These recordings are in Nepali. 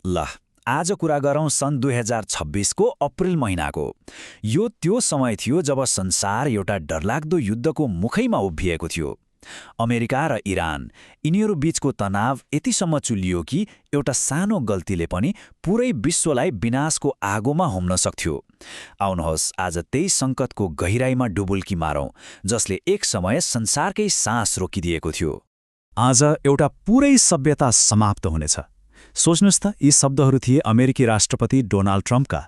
ल आज कुरा गरौँ सन् 2026 को अप्रिल महिनाको। यो त्यो समय थियो जब संसार एउटा डरलाग्दो युद्धको मुखैमा उभिएको थियो। अमेरिका र इरान यिनीहरू बीचको तनाव यतिसम्म चुलियो कि एउटा सानो गल्तीले पनि पुरै विश्वलाई विनाशको आगोमा होम्न सक्थ्यो। आउनुहोस् आज त्यही सङ्कटको गहिराईमा डुबुल्की मारौँ, जसले एक समय संसारकै सास रोकिदिएको थियो। आज एउटा पुरै सभ्यता समाप्त हुनेछ। सोच्नुस् त, यी शब्दहरू थिए अमेरिकी राष्ट्रपति डोनाल्ड ट्रम्पका।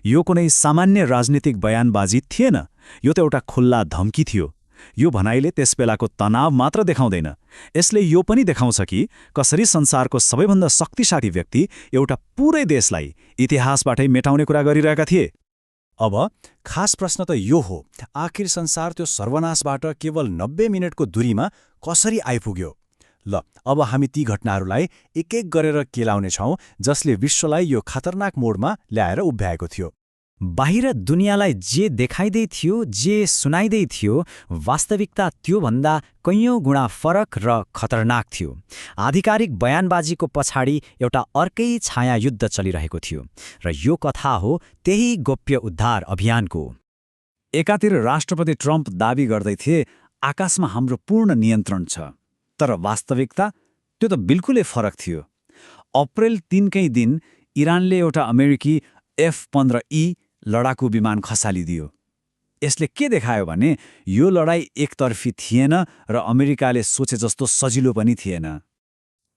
यो कुनै सामान्य राजनीतिक बयानबाजी थिएन, यो त एउटा खुल्ला धम्की थियो। यो भनाइले त्यसबेलाको तनाव मात्र देखाउँदैन, यसले यो पनि देखाउँछ कि कसरी संसारको सबैभन्दा शक्तिशाली व्यक्ति एउटा पुरै देशलाई इतिहासबाटै मेटाउने कुरा गरिरहेका थिए। अब खास प्रश्न त यो हो, आखिर संसार त्यो सर्वनाशबाट केवल 90 मिनटको दूरीमा कसरी आइपुग्यो? ल, अब हामी ती घटनाहरूलाई एक एक गरेर केलाउनेछौँ जसले विश्वलाई यो खतरनाक मोडमा ल्याएर उभ्याएको थियो। बाहिर दुनियाँलाई जे देखाइदै थियो, जे सुनाइदै थियो, वास्तविकता त्योभन्दा कैयौँ गुणा फरक र खतरनाक थियो। आधिकारिक बयानबाजीको पछाडि एउटा अर्कै छाया युद्ध चलिरहेको थियो, र यो कथा हो त्यही गोप्य उद्धार अभियानको। एकातिर राष्ट्रपति ट्रम्प दाबी गर्दै थिए आकाशमा हाम्रो पूर्ण नियन्त्रण छ, तर वास्तविकता त्यो त बिल्कुलै फरक थियो। अप्रिल 3कै दिन इरानले एउटा अमेरिकी F-15E लडाकु विमान खसालिदियो। यसले के देखायो भने यो लडाई एकतर्फी थिएन र अमेरिकाले सोचे जस्तो सजिलो पनि थिएन।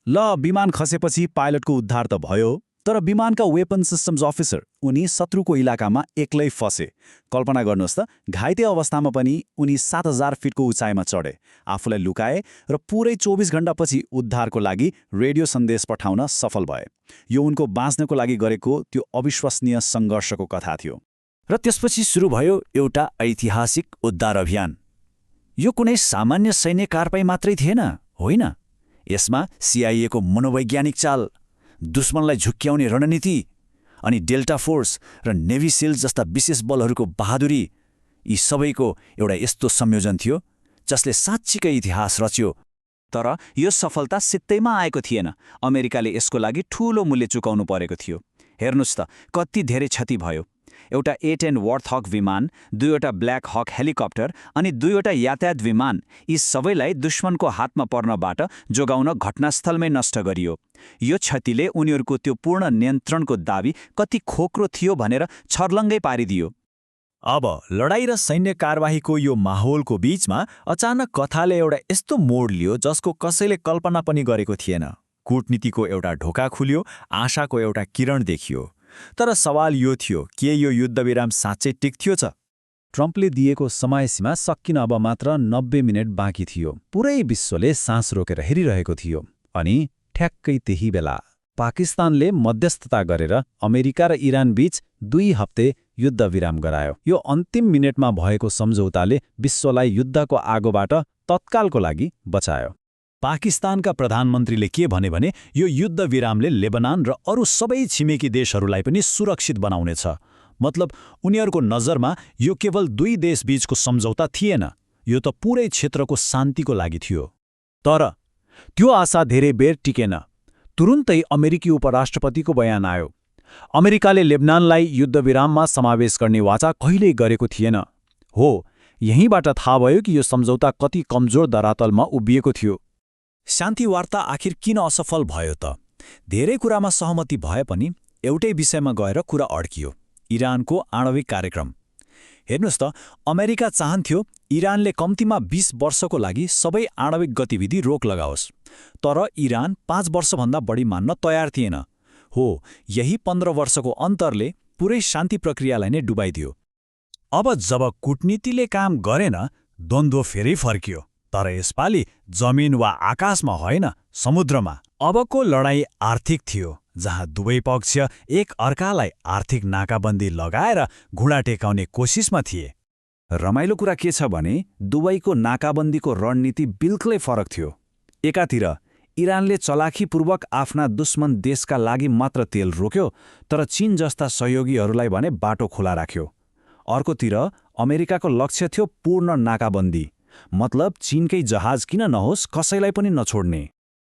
ल, विमान खसेपछि पाइलटको उद्धार त भयो, तर विमानका वेपन सिस्टम्स अफिसर उनी शत्रुको इलाकामा एक्लै फसे। कल्पना गर्नुहोस् त, घाइते अवस्थामा पनि उनी 7000 फिटको उचाइमा चढे, आफूलाई लुकाए र पुरै 24 घण्टापछि उद्धारको लागि रेडियो सन्देश पठाउन सफल भए। यो उनको बाँच्नको लागि गरेको त्यो अविश्वसनीय सङ्घर्षको कथा थियो। र त्यसपछि सुरु भयो एउटा ऐतिहासिक उद्धार अभियान। यो कुनै सामान्य सैन्य कारबाही मात्रै थिएन, होइन। यसमा CIA को मनोवैज्ञानिक चाल, दुश्मनलाई झुक्क्याउने रणनीति अनि डेल्टा फोर्स र नेभी सिल्स जस्ता विशेष बलहरूको बहादुरी, यी सबैको एउटा यस्तो संयोजन थियो जसले साँच्चीकै इतिहास रच्यो। तर यो सफलता सित्तैमा आएको थिएन। अमेरिकाले यसको लागि ठूलो मूल्य चुकाउनु परेको थियो। हेर्नुस् त, कति धेरै क्षति भयो। एउटा A-10 वर्थहक विमान, 2वटा ब्ल्याक हक हेलिकप्टर अनि 2वटा यातायात विमान, यी सबैलाई दुश्मनको हातमा पर्नबाट जोगाउन घटनास्थलमै नष्ट गरियो। यो क्षतिले उनीहरूको त्यो पूर्ण नियन्त्रणको दाबी कति खोक्रो थियो भनेर छर्लङ्गै पारिदियो। अब लडाई र सैन्य कारबाहीको यो माहौलको बीचमा अचानक कथाले एउटा यस्तो मोड लियो जसको कसैले कल्पना पनि गरेको थिएन। कूटनीतिको एउटा ढोका खुल्यो, आशाको एउटा किरण देखियो। तर सवाल यो थियो, के यो युद्धविराम साँच्चै टिक्थ्यो छ? ट्रम्पले दिएको समयसीमा सकिन अब मात्र 90 मिनट बाँकी थियो। पुरै विश्वले सास रोकेर हेरिरहेको थियो। अनि ठ्याक्कै त्यही बेला पाकिस्तानले मध्यस्थता गरेर अमेरिका र इरान बीच 2 हप्ते युद्धविराम गरायो। यो अन्तिम मिनेटमा भएको सम्झौताले विश्वलाई युद्धको आगोबाट तत्कालको लागि बचायो। पाकिस्तानका प्रधानमन्त्रीले के भने यो युद्धविरामले लेबनान र अरू सबै छिमेकी देशहरूलाई पनि सुरक्षित बनाउनेछ। मतलब उनीहरूको नजरमा यो केवल 2 देशबीचको सम्झौता थिएन, यो त पुरै क्षेत्रको शान्तिको लागि थियो। तर त्यो आशा धेरै बेर टिकेन। तुरुन्तै अमेरिकी उपराष्ट्रपतिको बयान आयो। अमेरिकाले लेबनानलाई युद्धविराममा समावेश गर्ने वाचा कहिल्यै गरेको थिएन। हो, यहीँबाट थाहा भयो कि यो सम्झौता कति कमजोर धरातलमा उभिएको थियो। शान्ति वार्ता आखिर किन असफल भयो त? धेरै कुरामा सहमति भए पनि एउटै विषयमा गएर कुरा अड्कियो, इरानको आणविक कार्यक्रम। हेर्नुस् त, अमेरिका चाहन्थ्यो इरानले कम्तीमा 20 वर्षको लागि सबै आणविक गतिविधि रोक लगाओस्, तर इरान 5 वर्षभन्दा बढी मान्न तयार थिएन। हो, यही 15 वर्षको अन्तरले पुरै शान्ति प्रक्रियालाई नै डुबाइदियो। अब जब कूटनीतिले काम गरेन, द्वन्द्व फेरि फर्कियो। तर यसपालि जमिन वा आकाशमा होइन, समुद्रमा। अबको लडाई आर्थिक थियो, जहाँ दुवै पक्ष एक अर्कालाई आर्थिक नाकाबन्दी लगाएर घुँडा टेकाउने कोसिसमा थिए। रमाइलो कुरा के छ भने दुवैको नाकाबन्दीको रणनीति बिल्कुलै फरक थियो। एकातिर इरानले चलाखीपूर्वक आफ्ना दुश्मन देशका लागि मात्र तेल रोक्यो, तर चीन जस्ता सहयोगीहरूलाई भने बाटो खुला राख्यो। अर्कोतिर अमेरिकाको लक्ष्य थियो पूर्ण नाकाबन्दी, मतलब चीनकै जहाज किन नहोस्, कसैलाई पनि नछोड्ने।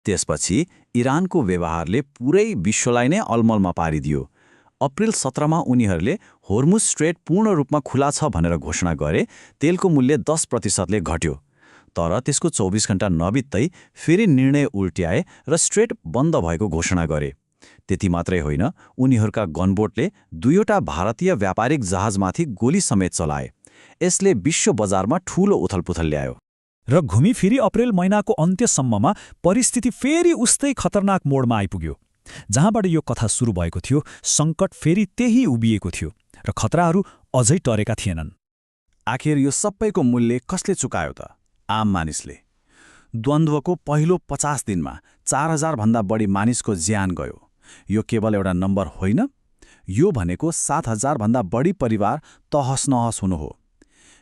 त्यसपछि इरानको व्यवहारले पुरै विश्वलाई नै अलमलमा पारिदियो। अप्रिल 17मा उनीहरूले होर्मुज स्ट्रेट पूर्ण रूपमा खुला छ भनेर घोषणा गरे। तेलको मूल्य 10%ले घट्यो। तर त्यसको 24 घण्टा नबित्दै फेरि निर्णय उल्ट्याए र स्ट्रेट बन्द भएको घोषणा गरे। त्यति मात्रै होइन, उनीहरूका गनबोटले 2वटा भारतीय व्यापारिक जहाजमाथि गोली समेत चलाए। यसले विश्व बजारमा ठूलो उथलपुथल ल्यायो। र घुमिफिरी अप्रेल महिनाको अन्त्यसम्ममा परिस्थिति फेरि उस्तै खतरनाक मोडमा आइपुग्यो। जहाँबाट यो कथा सुरु भएको थियो, सङ्कट फेरि त्यही उभिएको थियो र खतराहरू अझै टरेका थिएनन्। आखिर यो सबैको मूल्य कसले चुकायो त? आम मानिसले। द्वन्द्वको पहिलो 50 दिनमा 4000 भन्दा बढी मानिसको ज्यान गयो। यो केवल एउटा नम्बर होइन, यो भनेको 7000 भन्दा बढी परिवार तहस नहस हुनु हो।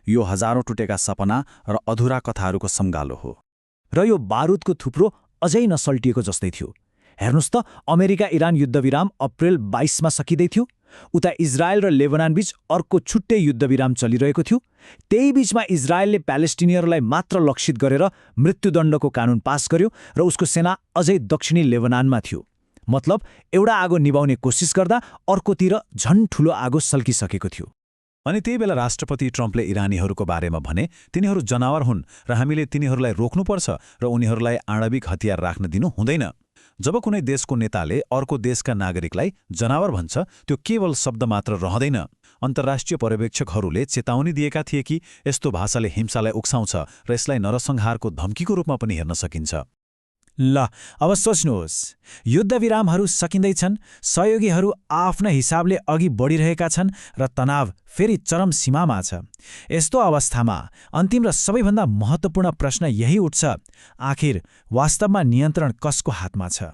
यो हजारौं टुटेका सपना र अधुरा कथाहरूको संगालो हो। र यो बारुदको थुप्रो अझै नसल्टिएको जस्तै थियो। हेर्नुस् त, अमेरिका इरान युद्धविराम अप्रेल 22मा सकिँदै थियो। उता इजरायल र लेबनानबीच अर्को छुट्टै युद्धविराम चलिरहेको थियो। त्यही बीचमा इजरायलले प्यालेस्टिनियरलाई मात्र लक्षित गरेर मृत्युदण्डको कानून पास गर्यो र उसको सेना अझै दक्षिणी लेबनानमा थियो। मतलब एउटा आगो निभाउने कोसिस गर्दा अर्कोतिर झन् ठूलो आगो सल्किसकेको थियो। अनि त्यही बेला राष्ट्रपति ट्रम्पले इरानीहरूको बारेमा भने, तिनीहरू जनावर हुन् र हामीले तिनीहरूलाई रोक्नुपर्छ र उनीहरूलाई आणविक हतियार राख्न दिनु हुँदैन। जब कुनै देशको नेताले अर्को देशका नागरिकलाई जनावर भन्छ, त्यो केवल शब्द मात्र रहँदैन। अन्तर्राष्ट्रिय पर्यवेक्षकहरूले चेतावनी दिएका थिए कि यस्तो भाषाले हिंसालाई उक्साउँछ र यसलाई नरसंहारको धम्कीको रूपमा पनि हेर्न सकिन्छ। ल, अब सोच्नुहोस्, युद्धविरामहरू सकिँदैछन्, सहयोगीहरू आफ्नै हिसाबले अघि बढिरहेका छन् र तनाव फेरि चरम सीमामा छ। यस्तो अवस्थामा अन्तिम र सबैभन्दा महत्त्वपूर्ण प्रश्न यही उठ्छ, आखिर वास्तवमा नियन्त्रण कसको हातमा छ?